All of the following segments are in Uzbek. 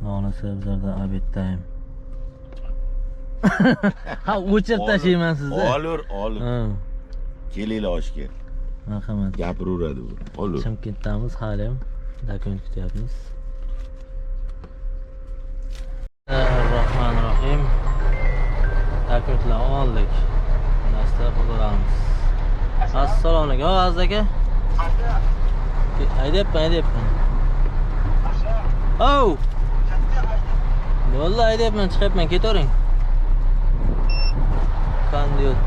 Xohlasa bizlarda обед time. Ha, o'chirib tashlayman sizni. Olur, olur. Ha, Kelinglar oshga. marhamat. Gapiraveradi bu. Olur. Chimkentdamiz hali ham. Dokument kutyapmiz. Rahmanir Rohim. Dokumentlarni oldik. Nasda qo'zg'alamiz. Assalomu alaykum, Aziz aka. Haydayapman, haydayapman. Ov! Bo'ldi, haydayapman, chiqyapman, ketavering. Kondiot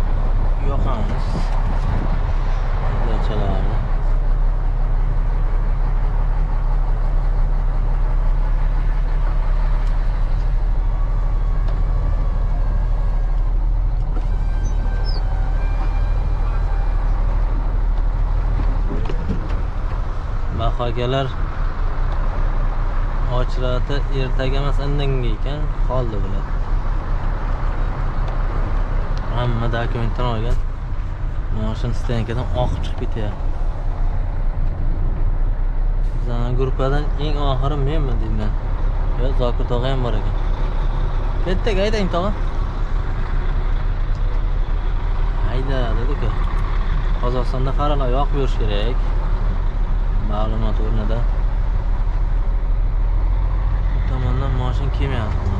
yoqamiz. Dachalarni. Baho akalar ochilati ertaga emas, indinga ekan, qoldi bular. Hamma dokumentdan olgan. Mashina stoyankadan oqib chiqib ketyapti. Bizning gruppadan eng oxiri menman deyman. Yo, Zokir tog'a ham bor ekan. Ketdik, haydang tog'a. Hayda dedik-ku. Qozog'istonda faralar yoqib yurish kerak. Ma'lumot o'rnida. Bu tomondan mashina kelmayapti.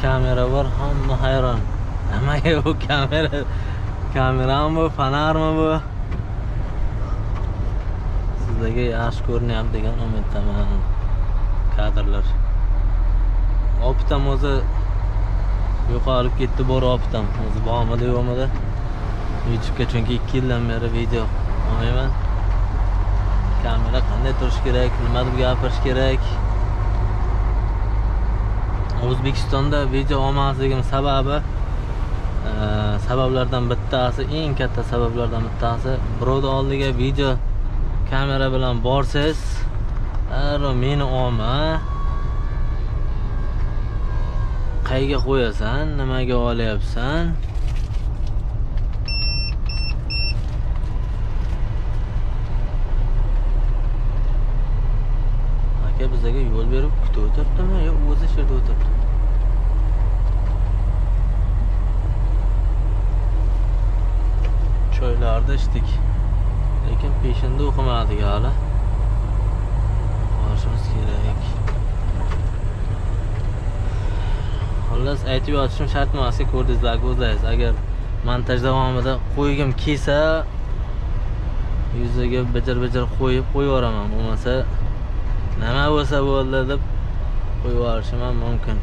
Kamera bor, hamma hayron. Nimaga bu kamera? Kamerami bu, fonarmi bu? Sizlarga yaxshi ko'rinyapti degan umiddaman. Kadrlar. Opitam o'zi yo'qolib ketdi, bor opitam. O'zi bormidi, yo'qmidi? YouTube'ga chunki 2 yildan beri video olmayman. Kamera qanday turishi kerak, nima deb gapirish kerak? O'zbekistonda video olmasligim sababi, sabablardan bittasi, eng katta sabablardan bittasi, birovni oldiga video kamera bilan borsangiz, darrov meni olma, qayerga qo'yasan, nimaga olyapsan? Aka bizga yo'l berib kutib o'tiribdimi yo o'zi shu yerda o'tiribdi? Choylarni ichdik. Lekin peshinda o'qimadik hali. Borishimiz kerak. Xullas, aytib yotishim shart emas, ko'rdingizlar, ko'zlaringiz. Agar montaj davomida qo'ygim kelsa, yuziga bijir-bijir qo'yib qo'yib yuboraman. Bo'lmasa nima bo'lsa bo'ldi deb qo'yib yuborishim ham mumkin.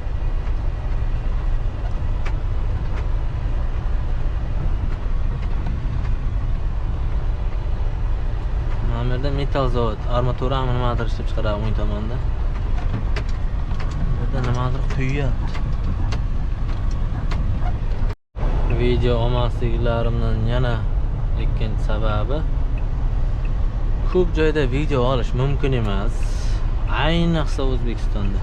Mana bu yerda metal zavod, armatura ham nimadir ishlab chiqaradi o'ng tomonda. Bu yerda nimadir quyyapti. Video olmasliklarimdan yana ikkinchi sababi, ko'p joyda video olish mumkin emas, ayniqsa O'zbekistonda.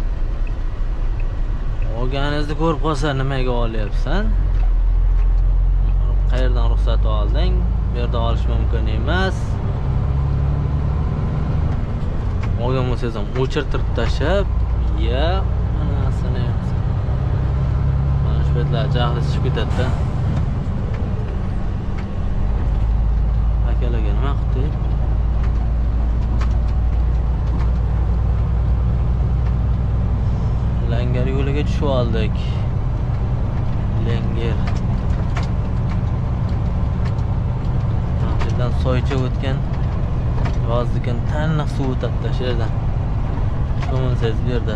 Olganingizni ko'rib qolsa, nimaga olyapsan? Qayerdan ruxsat olding? Bu yerda olish mumkin emas. Olgan bo'lsangiz ham o'chirtirib tashlab, ya onasini mana shu paytlar jahli chiqib ketadi-da. Akalarga nima qildi? Langar yo'liga tushib oldik. Langar. Mana bu yerdan soycha o'tgan. Yozdikin taniq suv o'tadi shu yerdan. Cho'milsangiz bu yerda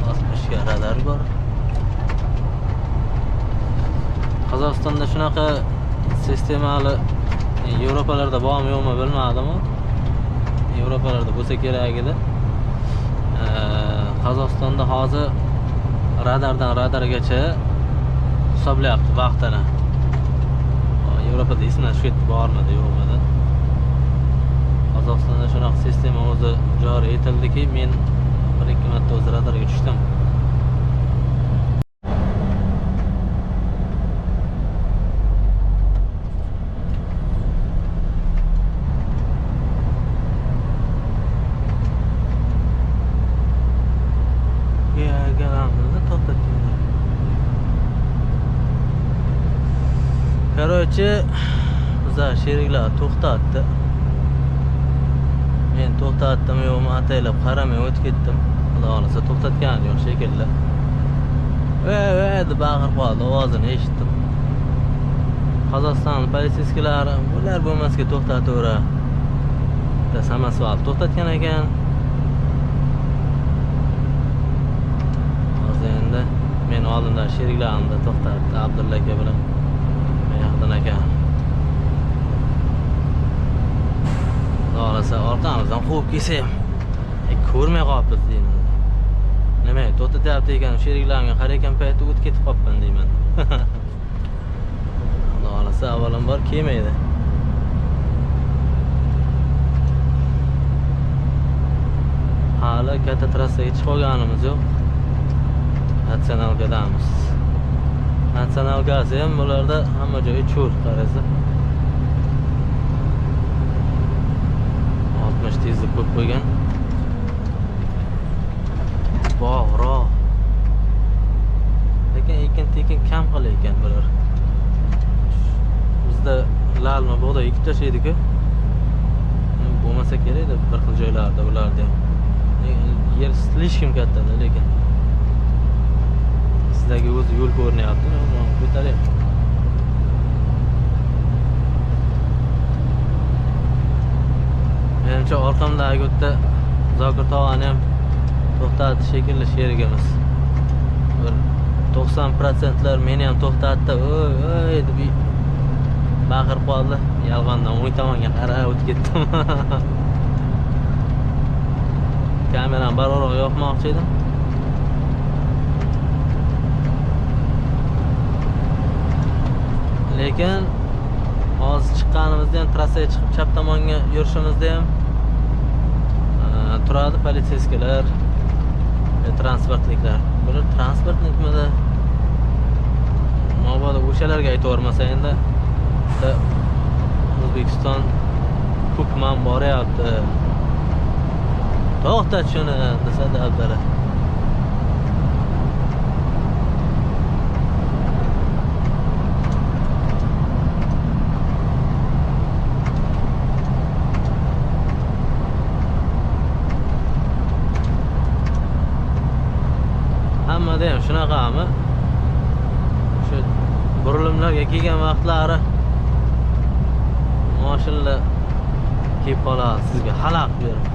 60 ga radar bor. Qozog'istonda shunaqa sistemali Yevropalarda bormi yo'qmi bilmadim. Yevropalarda bo'lsa kerak edi. Qozog'istonda hozir radardan radargacha hisoblayapti vaqtini. Yevropada esimdan tushib ketdi, bormidi yo'qmidi. Qozog'istonda shunaqa sistema o'zi joriy etildiki, men 1-2 marta o'zi radarga tushdim. Короче, bizlar sheriklar to'xtatdi. Men to'xtatdim yo'qmi ataylab qaramay o'tib ketdim. Xudo xolasa to'xtatgani yo'q shekilli. "Ey, ey" deb baqirib qoldi, ovozini eshitdim. Qozog'iston politsiychilari bular bo'lmasga to'xtataveradi. Bitta samosval to'xtatgan ekan. Hozir endi men oldindan sheriklarimni to'xtatdi, Abdulla aka bilan Mehdiddin aka. Xudo orqamizdan quvib kelsa ham ko'rmay qolibmiz deyman. Nima to'xtatyapti ekan, sheriklarimga qarayotgan paytda o'tib ketib qolibman deyman. Xudo xolasa avvalambor kelmaydi. Hali katta trassaga chiqib olganimiz yo'q. Natsionalkadamiz. Natsionalkasi ham bularda hamma joyi cho'l, qarasa. 60 tezlik qo'yib qo'ygan. Bog'roq. Lekin ekin-tekin kam qilar ekan bular. Bizda lalma bug'doy ekib tashlaydi-ku. Bo'lmasa kerak-da bir xil joylarda ularda ham. Yer slishkim kattada, lekin sizdagi o'zi yo'l ko'rinyapti, mana ko'taryapti. Menimcha orqamdagi bitta Zokir tog'ani ham to'xtatdi shekilli sherigimiz. Bir 90%lar meni ham to'xtatdi. "Oy, oy" deb baqirib qoldi. Yolg'ondan o'ng tomonga qarab o'tib ketdim. Kamerani barobar yoqmoqchi edim. Lekin hozir chiqqanimizda ham trassaga chiqib chap tomonga yurishimizda ham turadi politsiyskilar, transportliklar. Bular transportnikmidi? Mabodo o'shalarga aytavermasa endi O'zbekiston ko'pman boryapti. To'xtat shuni desa dabdala. Hammada ham shunaqami? Shu burilimlarga kelgan vaqtlari mashinalar kelib qoladi sizga xalaqit berib.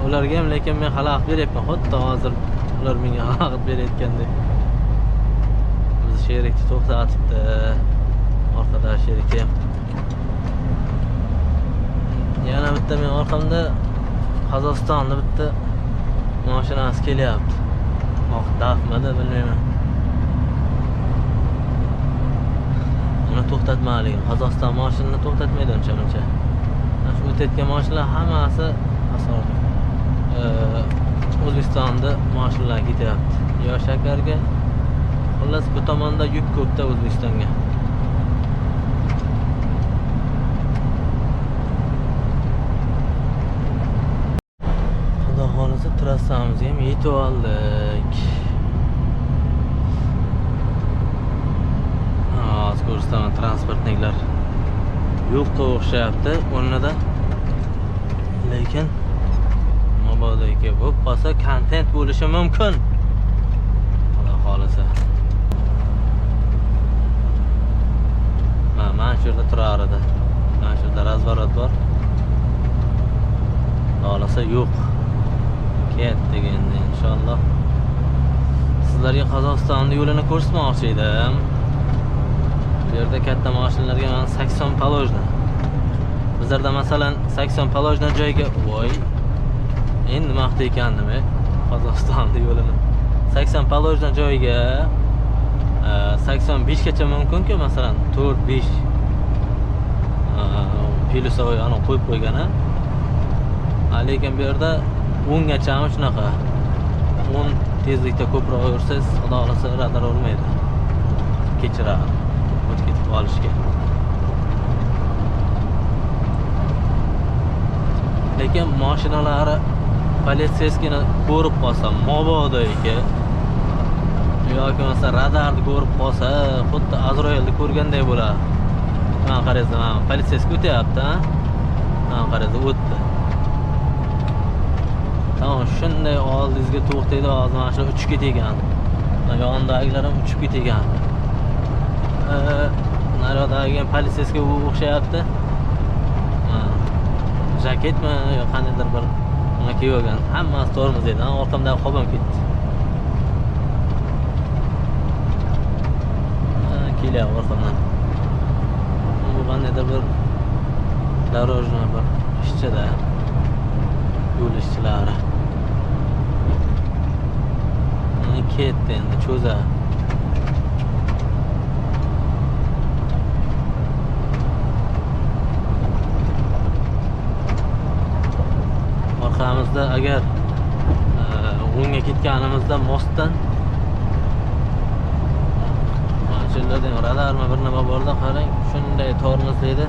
Ularga ham lekin men xalaqit beryapman, xuddi hozir ular menga xalaqit berayotgandek. Biz sherikni to'xtatibdi. Orqada sherik ham. Yana bitta men orqamda Qozog'istonda bitta mashinasi kelyapti. Oq dafmidi bilmayman. Uni to'xtatmaligim. Qozog'iston mashinani to'xtatmaydi uncha-muncha. Mana shu o'tayotgan mashinalar hammasi asosan O'zbekistonda mashinalar ketyapti. Yo shakarga, xullas bu tomonda yuk ko'pda O'zbekistonga. Xudo xolasa trassamizga ham yetib oldik. Hozir ko'rsataman, transportniklar yo'qqa o'xshayapti o'rnida. Lekin mabodo bo'lib qolsa kontent bo'lishi mumkin. Xudo xolasa. Mana shu yerda turar edi. Mana shu yerda razворот bor. Xolasa yo'q. Ketdik endi inshaalloh. Sizlarga Qozog'istonning yo'lini ko'rsatmoqchi edim. Bu yerda katta mashinalarga mana 80 положено. Bizlarda masalan 80 положено joyga voy endi maqta ekandim, Qozog'istonning yo'lini. 80 положено joyga 85 gacha mumkin-ku, masalan 4-5 Plyusovoy ana qo'yib qo'ygan a. Lekin bu yerda 10 gachami shunaqa. 10 tezlikda ko'proq yursangiz, xudo xolasa radar urmaydi. Kechiradi. O'tib ketib qolishga. Lekin mashinalari politseyskini ko'rib qolsa, mabodo aka yoki bo'lmasa radarni ko'rib qolsa, xuddi Azroilni ko'rganday bo'ladi. Mana qaraysiz, mana politseyskiy o'tyapti, ha? Mana qaraysiz, o'tdi. Tamom, shunday oldingizga to'xtaydi, hozir mana shu uchib ketgan. Yonidagilar ham uchib ketgan. Naryodagi ham politseyskiy o'xshayapti. Jaketmi yo qandaydir bir nima kiyib olgan. Hammasi tormoz edi. Orqamdagi qop ham ketdi. Kelyapti orqamdan. Bu qandaydir bir дорожный bir ishchida. Yo'l ishchilari. Ketdi endi cho'za. Orqamizda agar o'ngga ketganimizda mostdan mana shu yerda ham radarmi bir nima borda, qarang, shunday tormozlaydi,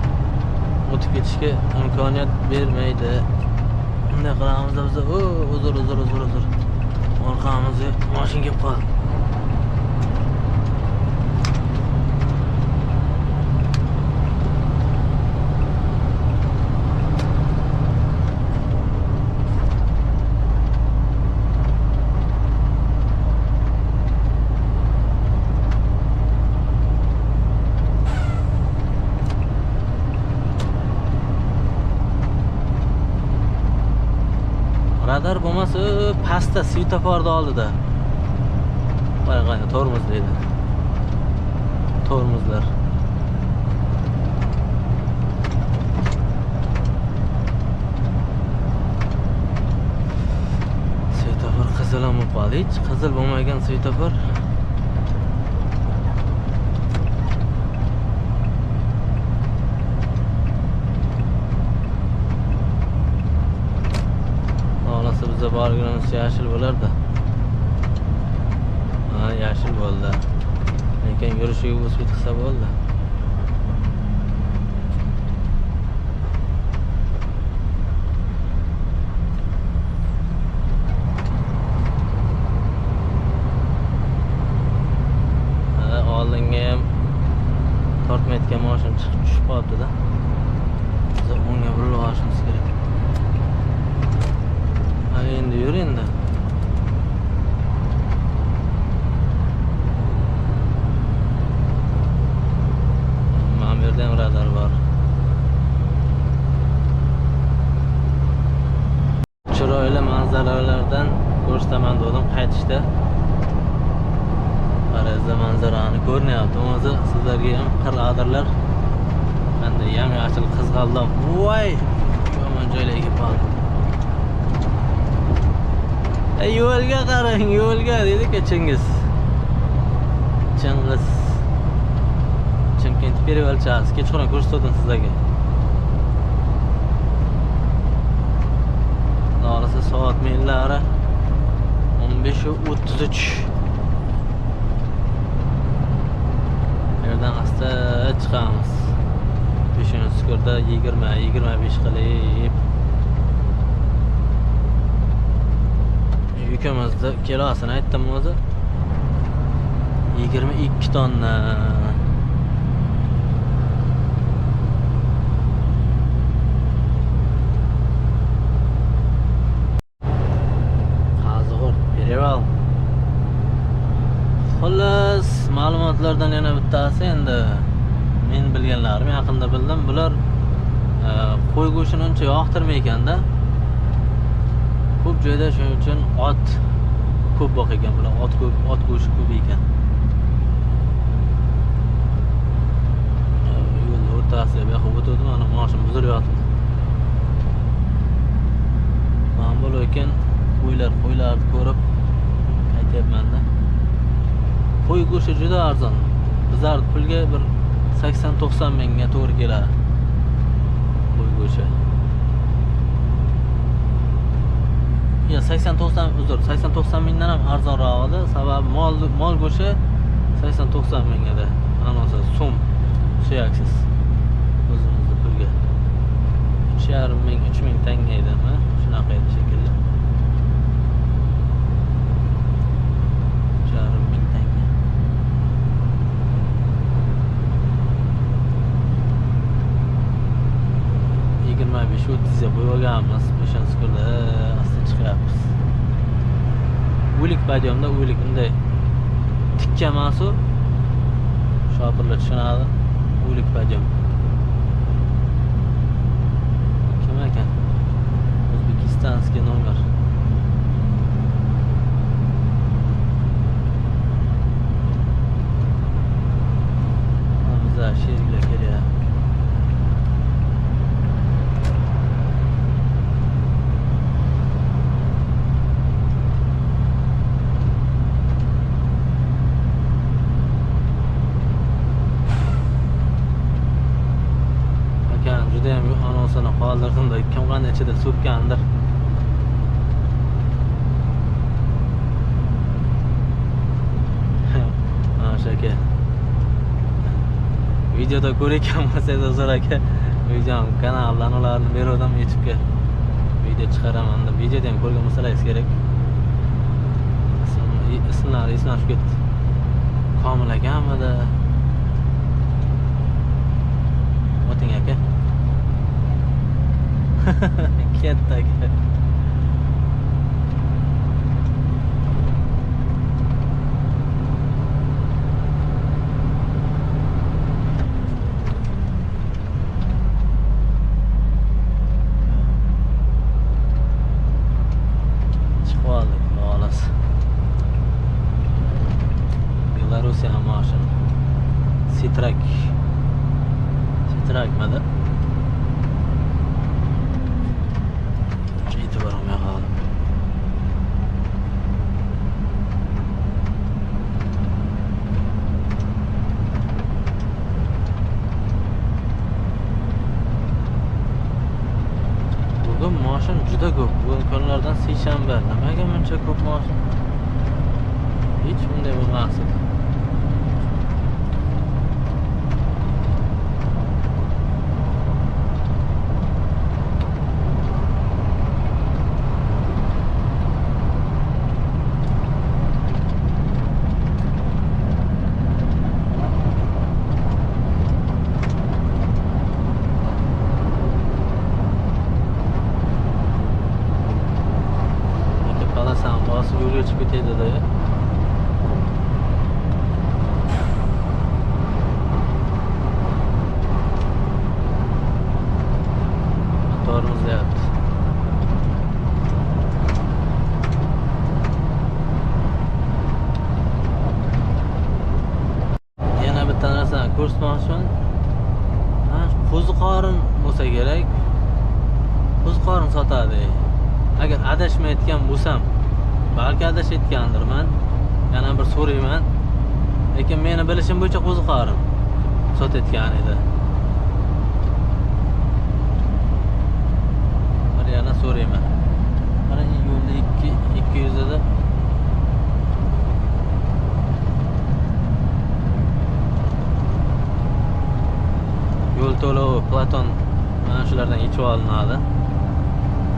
o'tib ketishga imkoniyat bermaydi. Bunday qilamizda biz, o, uzr. Orqamizga mashina kelib qoldi. Radar bo'lmasa pastda svetoforni oldida. Qarang, tormoz deydi. Tormozlar. Svetofor qizil ham bo'lib qoldi. Hech qizil bo'lmagan svetofor. Borgunimiz yashil bo'lardi. Ha, yashil bo'ldi. Lekin yurishiga o'sib qilsa bo'ldi. Ha, oldinga ham tortmayotgan mashina chiqib tushib qoldi-da. Biz o'ngga burilib olishimiz kerak. Endi yur endi. Mana bu yerda ham radar bor. Chiroyli manzaralardan ko'rsataman dedim qaytishda. Qarangizda manzarani ko'rinyapti. O'zi sizlarga ham qirg'adirlar. Qanday yam-yashil qizg'aldoq. Voy, yomon joylarga kelib qoldim. Yo'lga qarang, yo'lga dedi-ku Chingiz. Chingiz. Chimkent перевалchasi. Kechqurun ko'rsatdim sizlarga. Norisi soat millari 15:33. Yerdan asta chiqamiz. 5-skurda 20-25 qilib yukimizni kilosini aytdim o'zi 22 tonna. Qazig'ur перевал. Xullas, ma'lumotlardan yana bittasi, endi men bilganlarim yaqinda bildim. Bular qo'y go'shtini uncha yoqtirmay ekanda. Ko'p joyda shuning uchun ot ko'p boq ekan bular, ot ko'p, ot go'shti ko'p ekan. Yo'l o'rtasida bu yoqqa o'tdim, mana mashina buzilib yotibdi. Mana bu lekin qo'ylarni ko'rib aytyapman-da. Qo'y go'shti juda arzon. Bizlar pulga bir 80-90 mingga to'g'ri keladi. go'shti. Ya 80-90, uzr, 80-90 mingdan ham arzonroq edi. Sababi mol go'shti 80-90 ming edi. Anonsa so'm suyaksiz. O'zimizni pulga 3,5 ming, 3 ming tanga edimi? Shunaqa edi shekilli. 3,5 ming tanga. 25-30 ga qo'yib olganmiz. O'shanisi ko'rda asta chiqyapmiz. O'lik podiumda o'lik bunday tikka emasu. Shopirlar tushunadi. O'lik podium. Kim ekan? O'zbekistonskiy nomer. Bizlar sheriklar kelyapti. Judayam anonsini qoldirdimda, kim qanday ichida so'kkandir. Mana shu aka. Videoda ko'rayotgan bo'lsangiz uzr aka, videom kanaldan ularni beruvdim YouTube'ga. Video chiqaraman deb videoda ham ko'rgan bo'lsangiz kerak. Ismlari esimdan chiqib ketdi. Komil akamidi? O'ting aka. Ketdi aka. Chiqib oldik, xolos. Belorussiya mashina. Sitrak. Sitrakmidi? Bugun moshin juda ko'p. Bugun kunlardan seshanba. Nimaga buncha ko'p moshin? Hech bunday bo'lmas edi. Yo'lga chiqib ketadi-da. Tormozlayapti. Yana bitta narsani ko'rsatmoqchiman. Ha, qo'ziqorin bo'lsa kerak. Qo'ziqorin sotadi. Agar adashmayotgan bo'lsam, balki adashayotgandirman. Yana bir so'rayman. Lekin meni bilishim bo'yicha qo'ziqorin sotayotgan edi. Bir yana so'rayman. Mana yo'lda 200 edi. Yo'l to'lovi Platon mana shulardan yechib olinadi.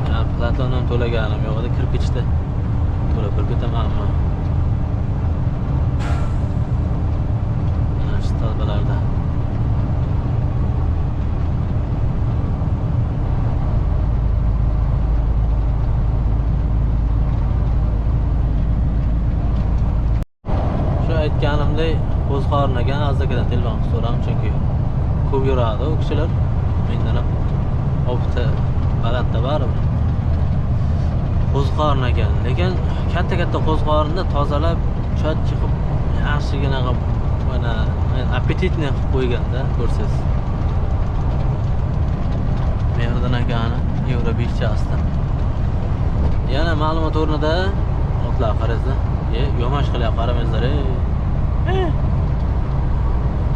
Yani Platondan to'laganim yo'q edi, kirib ketishdi. To'lab kirib ketamanmi? Mana shu tadbirlarda. Shu aytganimdek, qo'ziqorin ekan, Azdakadan telefon qilib so'radim, chunki ko'p yuradi u kishilar. Mendan ham opti balandda baribir. Qo'ziqorin ekan, lekin katta-katta qo'ziqorinni tozalab, chot chiqib, yaxshigina qilib, mana appetitni qilib qo'yganda ko'rsangiz. Mehriddin akani Euro 5 chasida. Yana ma'lumot o'rnida otlar qarangizlar. Yomash qilyapti, qaramangizlar.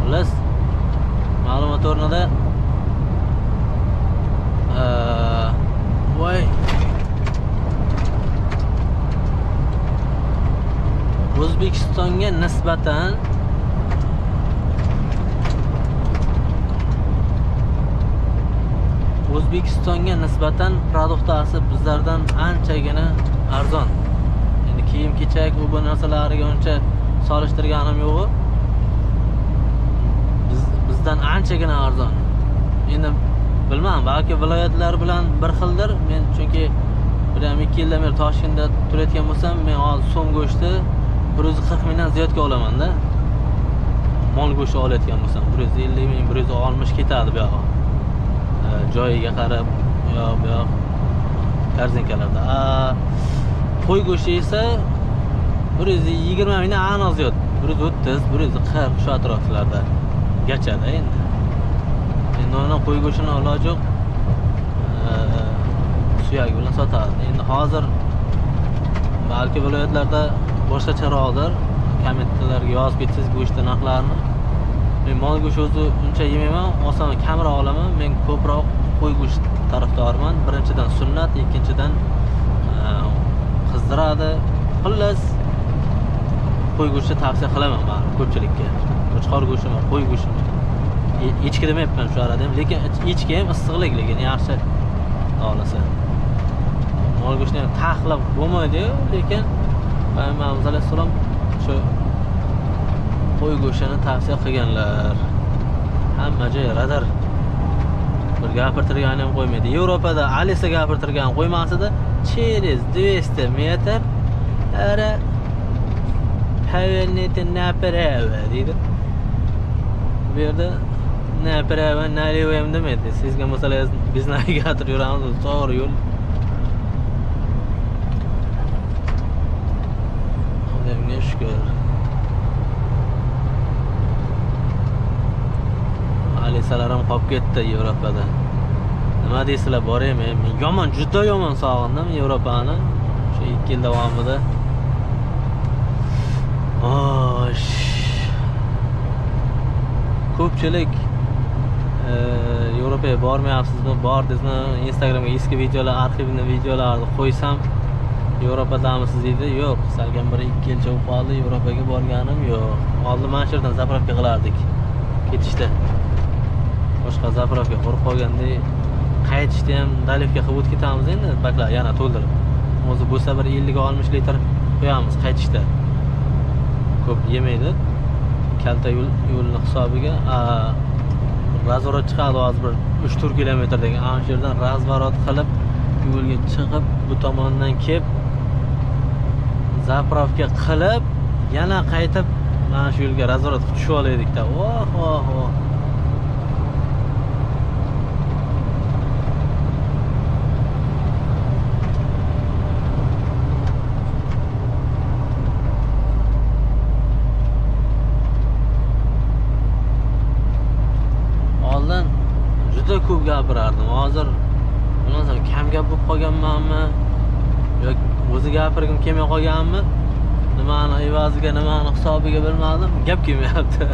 Xullas, ma'lumot o'rnida nisbatan produktasi bizlardan anchagina arzon. Endi kiyim-kechak u bu narsalariga uncha solishtirganim yo'q. Bizdan anchagina arzon. Endi bilmam, balki viloyatlar bilan bir xildir. Men chunki 1,5-2 yildan beri Toshkentda turayotgan bo'lsam, men hozir so'm go'shti 140 mingdan ziyodga olaman-da. Mol go'shti olayotgan bo'lsam 150 ming, 160 ketadi bu yoqqa. Joyiga qarab, u yoq bu yoq korzinkalarda. Qo'y go'shti esa 120 mingdan aniq ziyod, 130, 140 shu atroflarda gachada endi. Endi uni qo'y go'shtini iloji yo'q, suyagi bilan sotadi. Endi hozir balki viloyatlarda boshqacharoqdir. Kommentlarga yozib ketsangiz go'sht narxlarini. Men mol go'shti o'zi uncha yemayman, oson kamroq olaman. Men ko'proq qo'y go'sht tarafdoriman. Birinchidan sunnat, ikkinchidan qizdiradi. Xullas, qo'y go'shti tavsiya qilaman men ko'pchilikka. Qo'chqor go'shtimi, qo'y go'shtimi? Echki demayapman shu arada ham, lekin echki ham issiqlik, lekin yaxshi xohlasa. Mol go'shtini ham taxlab bo'lmaydi-yu, lekin Payg'ambarimiz alayhissalom shu qo'y go'shtini tavsiya qilganlar. Hamma joy radar. Bir gapirtirgani ham qo'ymaydi. Yevropada Alisa gapirtirgan qo'ymasida через 200 metr ara поверните направо deydi. Bu yerda направо налево ham demaydi. Sizga masalan biz navigator yuramiz, to'g'ri yo'l. Xudoga shukr. Alisalar ham qolib ketdi Yevropada. Nima deysizlar, boraymi? Men yomon, juda yomon sog'indim Yevropani. Shu 2 yil davomida. Osh. Ko'pchilik Yevropaga bormayapsizmi, bordingizmi? Instagramga eski videolar, arxivni videolarni qo'ysam, Yevropadamisiz deydi. Yo'q, salkam 1-2 yilcha bo'lib qoldi, Yevropaga borganim yo'q. Oldin mana shu yerdan zapravka qilardik. Ketishda. Boshqa zapravka qurib qolganda qaytishda ham dalivka qilib o'tib ketamiz endi, baklar yana to'ldirib. O'zi bo'lsa bir 50-60 litr qo'yamiz qaytishda. Ko'p yemaydi. Kalta yo'lni hisobiga razvorot chiqadi hozir bir 3-4 kilometr degan. Ana shu yerdan razvorot qilib yo'lga chiqib bu tomondan kelib zapravka qilib yana qaytib mana shu yo'lga razvorot qilib tushib olaydik-da. Oh, oh, oh. Oldin juda ko'p gapirardim. Hozir bilmasam kam gap bo'lib qolganmanmi yoki o'zi gapirgim kelmay qolganmi? Nimani evaziga, nimani hisobiga bilmadim, gap kelmayapti.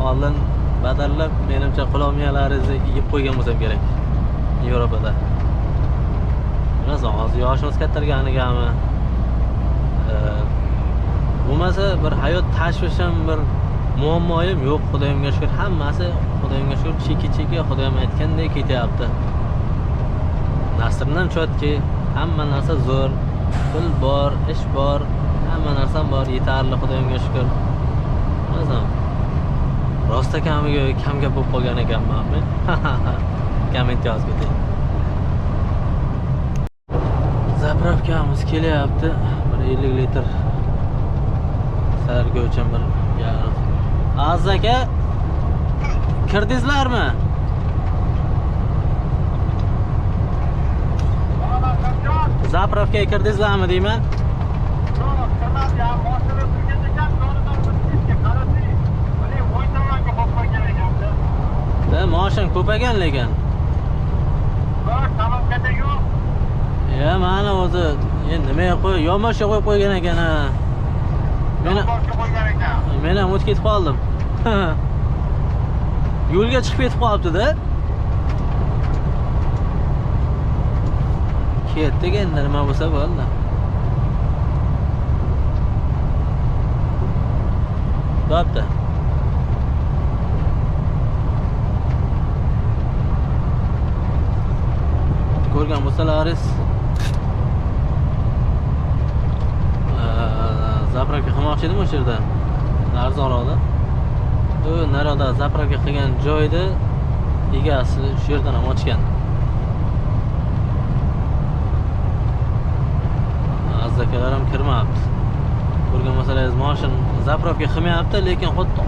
Oldin badallab menimcha quloq miyalaringizni yeb qo'ygan bo'lsam kerak Yevropada. Bilmasam hozir yoshimiz kattarganigami? Bo'lmasa bir hayot tashvishim, bir muammoyim yo'q, Xudoyimga shukr, hammasi Xudoyimga shukr, cheki-cheki Xudoyim aytgandek ketyapti. Nasrimdan chotki, hamma narsa zo'r, pul bor, ish bor, hamma narsam bor, yetarli Xudoyimga shukr. Bilmasam, rost ekanmi yo kam gap bo'lib qolgan ekanman men. Komment yozib keting. Zapravkamiz kelyapti. Bir 50 litr sarga uchun bir yarim. Aziz aka, kirdingizlarmi? Zapravkaga kirdingizlarmi deyman? Yo'q, kirmadim ya, boshini turgan ekan, yonidan qaradi. Mana o'ng tomonga qo'yib qo'ygan ekan. Da, moshin ko'paygan lekin. Yo'q, salonkada yo'q. Ya, mana o'zi endi nimaga qo'y, yonboshga qo'yib qo'ygan ekan ha. Yonboshga qo'ygan ekan. Men ham o'tib ketib qoldim. Yo'lga chiqib ketib qolibdi-da. Ketdik endi, nima bo'lsa bo'ldi. Bo'pti. Ko'rgan bo'lsalaringiz zapravka qilmoqchi edim o'sha yerda. Arzonroqda. U naroqda zapravka qilgan joyda egasi shu yerdan ham ochgan. Aziz akalar ham kirmabdi. Ko'rgan bo'lsangiz mashin zapravka qilmayapti, lekin xuddi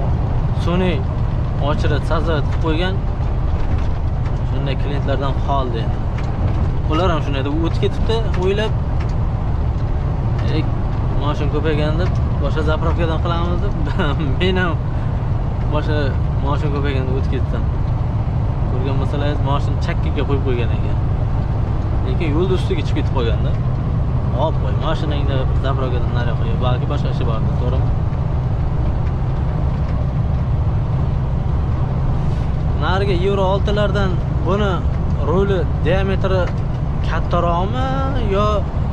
sun'iy ochirat sazovat qilib qo'ygan. Shunday klientlardan qoldi endi. Ular ham shunday deb o'tib ketibdi, o'ylab mashin ko'paygan deb boshqa zapravkadan qilamiz deb men ham boshqa mashin ko'paygan deb o'tib ketdim. Ko'rgan bo'lsangiz mashin chakkaga qo'yib qo'ygan ekan. Lekin yo'lni ustiga chiqib ketib qolganda. Hop, qo'y mashinangni zapravkadan nari qo'y, balki boshqa ishi bordir, to'g'rimi? Narigi Euro 6lardan buni ruli diametri kattaroqmi yo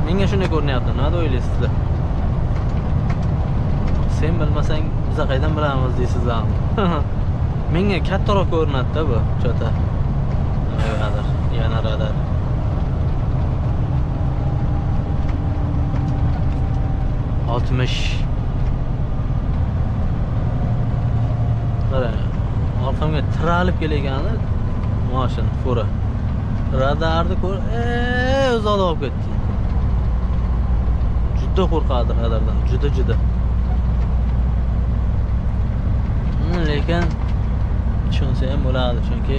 menga shunday ko'rinyapti? Nima deb o'ylaysizlar? Sen bilmasang biz qaydan bilamiz deysizlarmi? Menga kattaroq ko'rinadi-da bu, chota. Nimadir, yana radar. 60. Qarang, orqamga tiralib kelayotganda mashin fura. Radarni ko'r, uzoqda olib ketdi. Juda qo'rqadi radardan, juda. Lekin tushunsa ham bo'ladi, chunki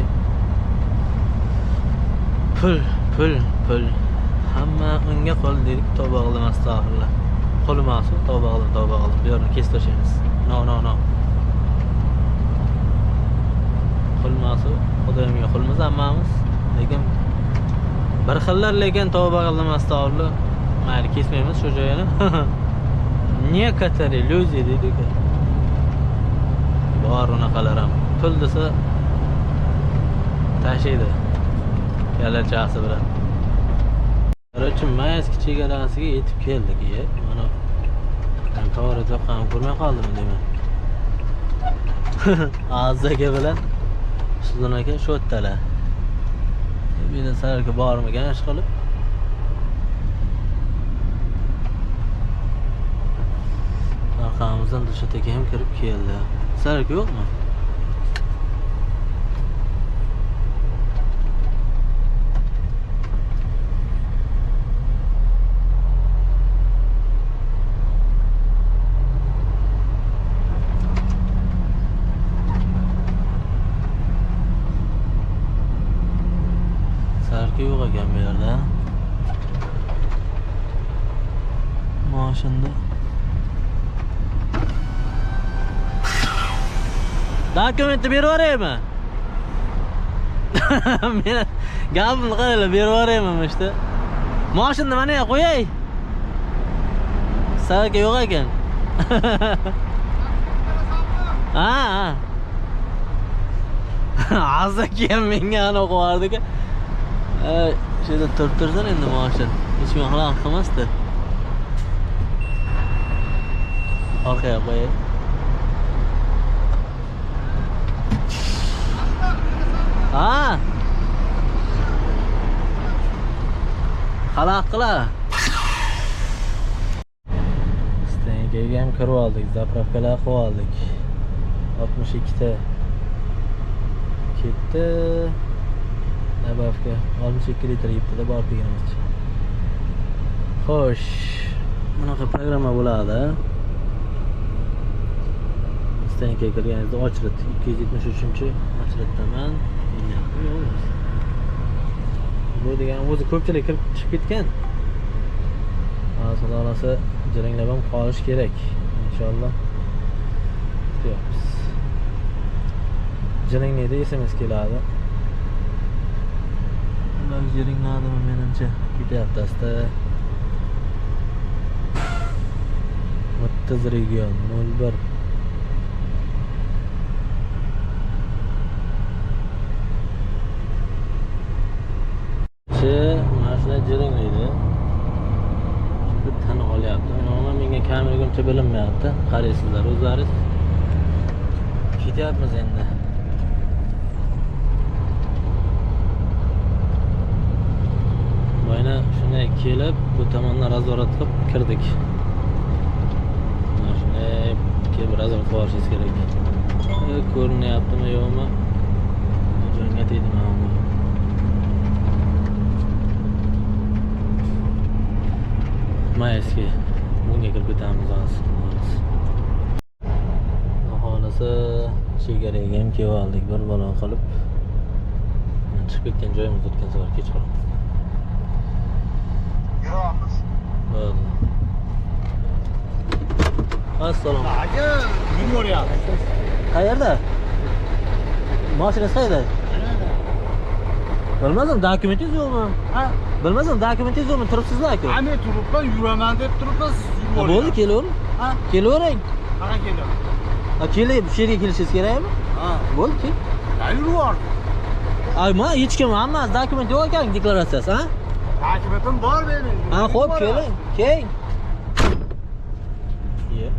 pul, pul, pul. Hamma unga qo'l dedik, tavba qildim, astag'firullah. Qo'l emas, tavba qildim, tavba qildim. Bu yerni kesib tashlaymiz. No, no, no. Qo'l emas, Xudoyimga qo'lmiz hammamiz. Lekin bir xillar, lekin tavba qildim, astag'firullah. Mayli, kesmaymiz shu joyini. Некоторые люди deydi. Bor unaqalar ham. Pul desa tashiydi. Kalachasi bilan. Короче, Maysk chegarasiga yetib keldik. Mana to'g'ri ham ko'rmay qoldimmi deyman. Aziz aka bilan Sulton aka shu yerdalar. Bu yerda sarka bormikan ish qilib? Arqamizdan Dilshod aka ham kirib keldi. Sarka yo'qmi? Sarka yo'q ekan bu yerda. Mashinda. Dokumentni berib yuboraymi? Meni gapimni qaranglar, berib yuboraymi işte. Mashinani mana yoqqa qo'yay. Sarka yo'q ekan. Ha, ha. Aziz aka ham menga ana qo'yardi-ku. Shu yerda turib tursin endi mashin. Hech kim xalaqit qilmasdi. Orqaga qo'yay. Ha. Xalaqit qila. Stenkaga ham kirib oldik, zapravkalar qilib oldik. 62 ta ketdi. Nabavka 62 litr yebdi-da borib kelganimizcha. Xo'sh, bunaqa programma bo'ladi. Stenkaga kirganingizda ochrit 273 ochritdaman. Bu degan o'zi ko'pchilik kirib chiqib ketgan. Xudo xolasa jiringlab ham qolish kerak inshaalloh. Kutyapmiz. Jiringlaydi, SMS keladi. Ular jiringladimi menimcha? Ketyapti asta. 30 region 01. Mashina jiringlaydi. Chunki tan olyapti. Umuman menga kameraga uncha bilinmayapti. Qaraysizlar o'zlaringiz. Ketyapmiz endi. Boyna shunday kelib, bu tomondan razvorat qilib kirdik. Mana shunday kelib razvorat qilib olishingiz kerak. Ko'rinyaptimi yo'qmi? Jonga tegdi mana bu. Mayski bunga kirib ketamiz hozir. Xohlasa chegaraga ham kelib oldik, bir balo qilib. Chiqib ketgan joyimiz o'tgan safar kechqurun. Yuramiz. Bo'ldi. Assalomu Aka, yuraveramiz. Qayerda? Mashinasi qayerda? Bilmadim, dokumentingiz yo'qmi? Ha? Bilmadim, dokumentingiz yo'qmi? Turibsizlar aka. Men turibman, yuraman deb turibman, siz yuraverasiz. Bo'ldi, kelavering. Ha? Kelavering. Qanaqa kelaman? Ha, kelib, shu yerga kelishingiz kerakmi? Ha. Bo'ldi, kel. Ya yuraverdim. Ay, ma hech kim, hammasi dokument yo'q ekan, deklaratsiyasi, ha? Dokumentim bor mening. Ha, xo'p, keling, keling. Ye.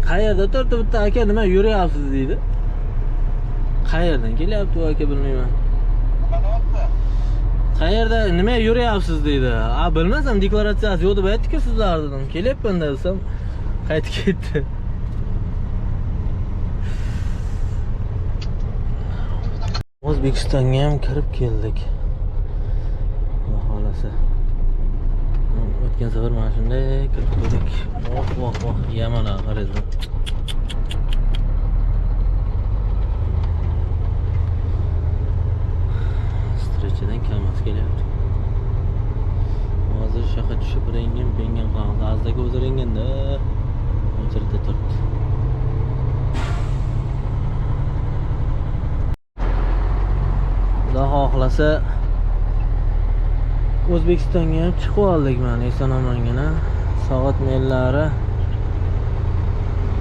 Qayerda turibdi bitta aka, nima yuryapsiz deydi. Qayerdan kelyapti u aka bilmayman. Qayerda nima yuryapsiz deydi. A, bilmasam deklaratsiyasi yo'q deb aytdi-ku sizlar dedim. Kelyapman desam, qaytib ketdi. O'zbekistonga ham kirib keldik. Xudo xolasa. O'tgan safar mana shunday kirib keldik. Voh, voh, voh, yamana qaranglar. Strechadan kamasi kelyapti. Hozir shu yoqqa tushib rengin pengen qilamiz. Azdagi o'zi rengenda o'chirda turibdi. Xudo xohlasa O'zbekistonga ham chiqib oldik mana eson-omongina. Soat mellari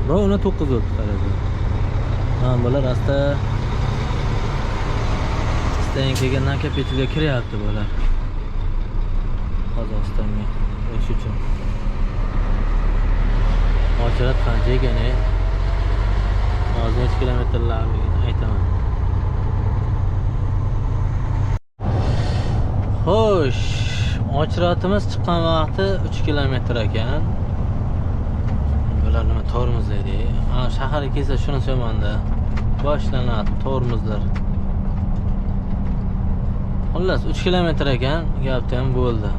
rovna 9 o'tdi qaranglar. Mana bular asta Stenkaga nakopitelga kiryapti bular. Qozog'istonga o'tish uchun. Ochrat qancha ekan, ey? Hozir necha kilometrlarligini aytaman. Xo'sh, ochratimiz chiqqan vaqti 3 kilometr ekan. Bular nima tormozlaydi? Ha, shaharga kelsa shuni so'manda boshlanadi tormozlar. Xullas 3 kilometr ekan, gapda ham bo'ldi.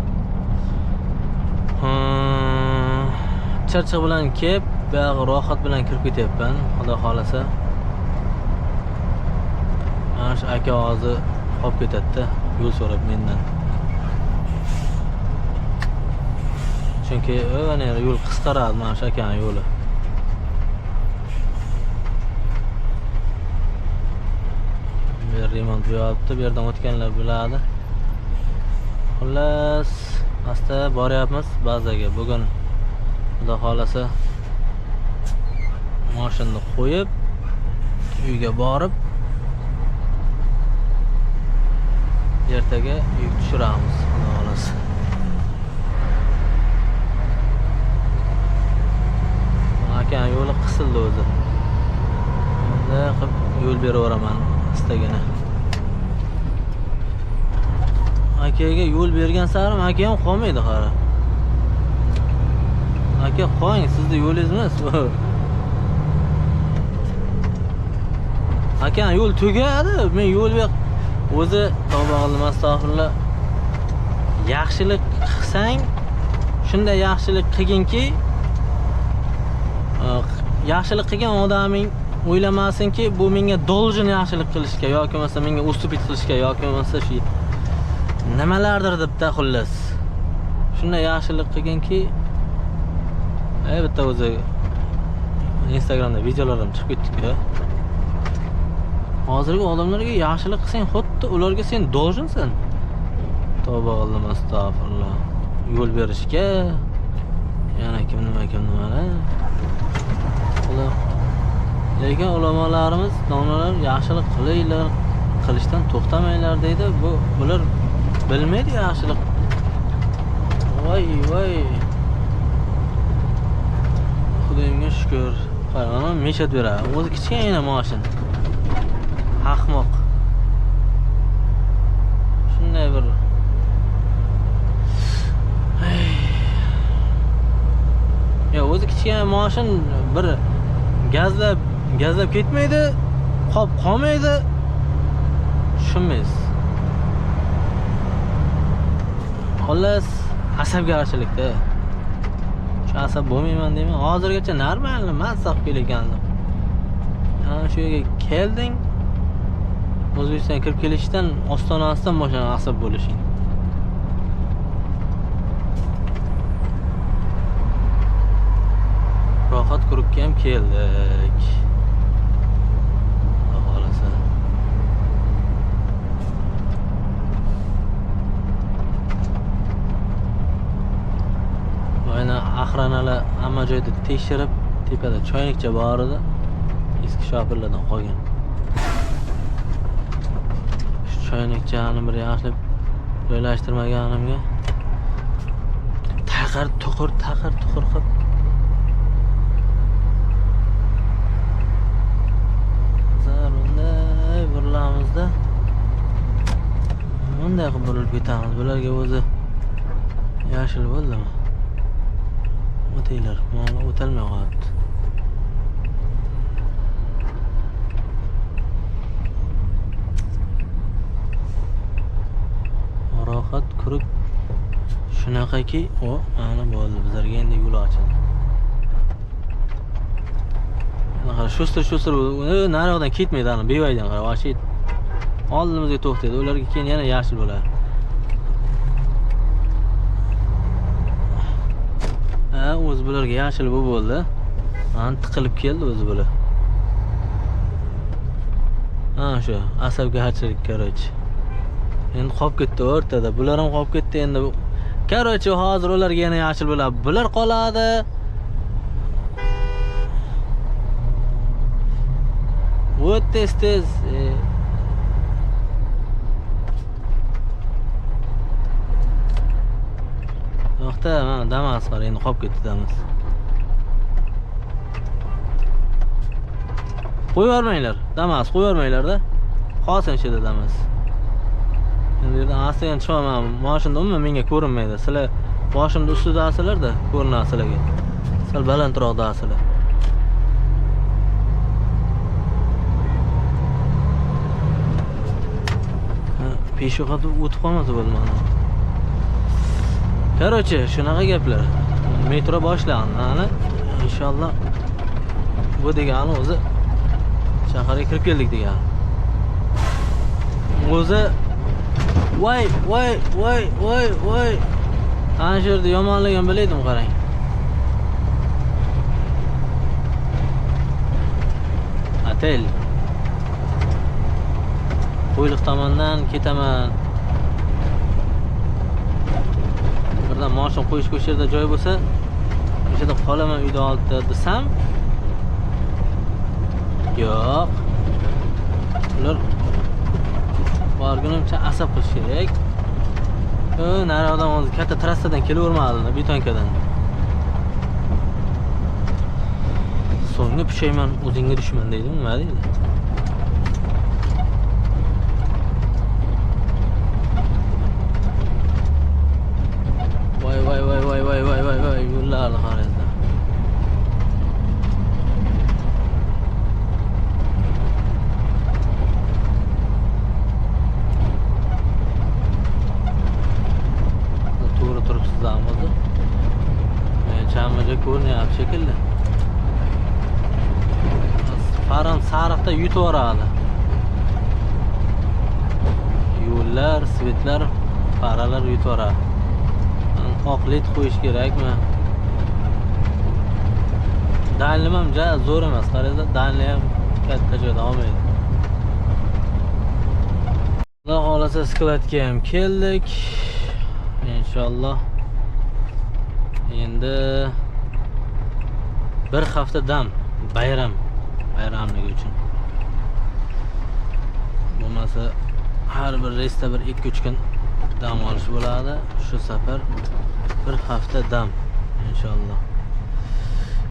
Chirchiq bilan kelib, buyog'i rohat bilan kirib ketyapman, Xudo xolasa. Mana shu aka hozir qolib ketadi-da, yo'l so'rab mendan. Chunki ana yo'l qisqaradi mana shu akaning yo'li. Bu yer remont bo'lyapti, bu yerdan o'tganlar biladi. Xullas, asta boryapmiz bazaga. Bugun Xudo xolasa mashinani qo'yib, uyga borib, ertaga yuk tushiramiz, Xudo xolasa. Aka yo'li qisildi o'zi. Endi qilib yo'l beraveraman istagini. Akaga yo'l bergan sarim aka ham qolmaydi, qara. Aka qo'ying, sizni yo'lingiz emas bu. Aka yo'l tugadi, men yo'l ber o'zi tavba qildim, astag'firullah. Yaxshilik qilsang, shunday yaxshilik qilginki, yaxshilik qilgan odaming o'ylamasinki, bu menga должен yaxshilik qilishga yoki bo'lmasa menga ustupit qilishga yoki bo'lmasa shu nimalardir debda, xullas. Shunday yaxshilik qilginki, bitta o'zi Instagramda videolar ham chiqib ketdi-ku. Hozirgi odamlarga yaxshilik qilsang, xuddi ularga sen долженsan. Tavba qildim, astag'firullah. Yo'l berishga yana kim nima kim nimalar. Lekin ulamolarimiz, donolar yaxshilik qilinglar, qilishdan to'xtamanglar deydi. Bu bular bilmaydi yaxshilik. Voy voy. Xudoyimga shukur. Qara, mana meshat beradi. O'zi kichkina mashina. Ahmoq. Shunday bir Ya o'zi kichkina mashin bir gazlab gazlab ketmaydi, qolib qolmaydi. Tushunmaysiz. Xullas, asabgarchilikda. Shu asab bo'lmayman deyman. Hozirgacha normal, mazza qilib kelayotgandim. Ana shu yerga kelding. O'zbekistonga kirib kelishdan ostonasidan boshlanadi asab bo'lishing. Rohat Kurukka ham keldik. Xudo xolasa. Mana охранаlar hamma joyda tekshirib, tepada choynikcha bor edi. Eski shofirlardan qolgan. Shu choynikchani bir yaxshilab joylashtirmaganimga taqir tuqur taqir tuqur qilib zar bunday burilamizda bunday qilib burilib ketamiz. Bularga o'zi yashil bo'ldimi? O'tinglar, mana o'talmay qolyapti. Rohat Kuruk shunaqaki, o mana bo'ldi, bizlarga endi yo'l ochildi. Mana qara, shustir shustir nariyoqdan ketmaydi, ana bevaydan qara, vashi oldimizga to'xtaydi. Ularga keyin yana yashil bo'ladi. Ha, o'zi bularga yashil bu bo'ldi. Mana tiqilib keldi o'zi bular. Ha, shu asabgarchilik, короче. Endi qolib ketdi o'rtada. Bular ham qolib ketdi endi. Короче, hozir ularga yana yashil bo'ladi. Bular qoladi. O't tez tez. To'xta, mana Damas bor, endi qolib ketdi Damas. Qo'yib yubormanglar, Damas, qo'yib yubormanglar-da. Qolsin shu yerda Damas. Endi bu yerdan astagina chiqaman, mashinada umuman menga ko'rinmaydi. Sizlar boshimni ustidasizlar-da, ko'rinadi sizlarga. Sal balandroqdasizlar. Ha, peshxodda o'tib qolmasa bo'ldi mana. Короче, shunaqa gaplar. Metro boshlandi, ana inshaalloh bu degani o'zi shaharga kirib keldik degani. O'zi voy voy voy voy voy. Ana shu yerda yomonligini bilaydim, qarang. Otel. Qo'yliq tomondan ketaman. Birdan mashina qo'yishga o'sha yerda joy bo'lsa, o'sha yerda qolaman uyda oldida desam, yo'q. Ular borgunimcha asab qilish kerak. Nariyoqdan o'zi katta trassadan kelavermadi, betonkadan. So'nggi pushaymon o'zingga dushman deydimi, nima deydi? Voy voy voy voy voy voy voy voy, yo'llarni qaranglar. To'g'ri turibsizlarmi o'zi? Chammaga ko'rinyapti shekilli. Faram sariqda yutib yuboradi. Yo'llar, svetlar, faralar yutib yuboradi. Oq led qo'yish kerakmi? Dalnim ham ja zo'r emas, qaranglar, dalni ham katta joyda olmaydi. Xudo xolasa skladga ham keldik. Inshaalloh endi bir hafta dam, bayram, bayramligi uchun. Bo'lmasa har bir reysda bir 2-3 kun dam olish bo'ladi. Shu safar bir hafta dam inshaalloh.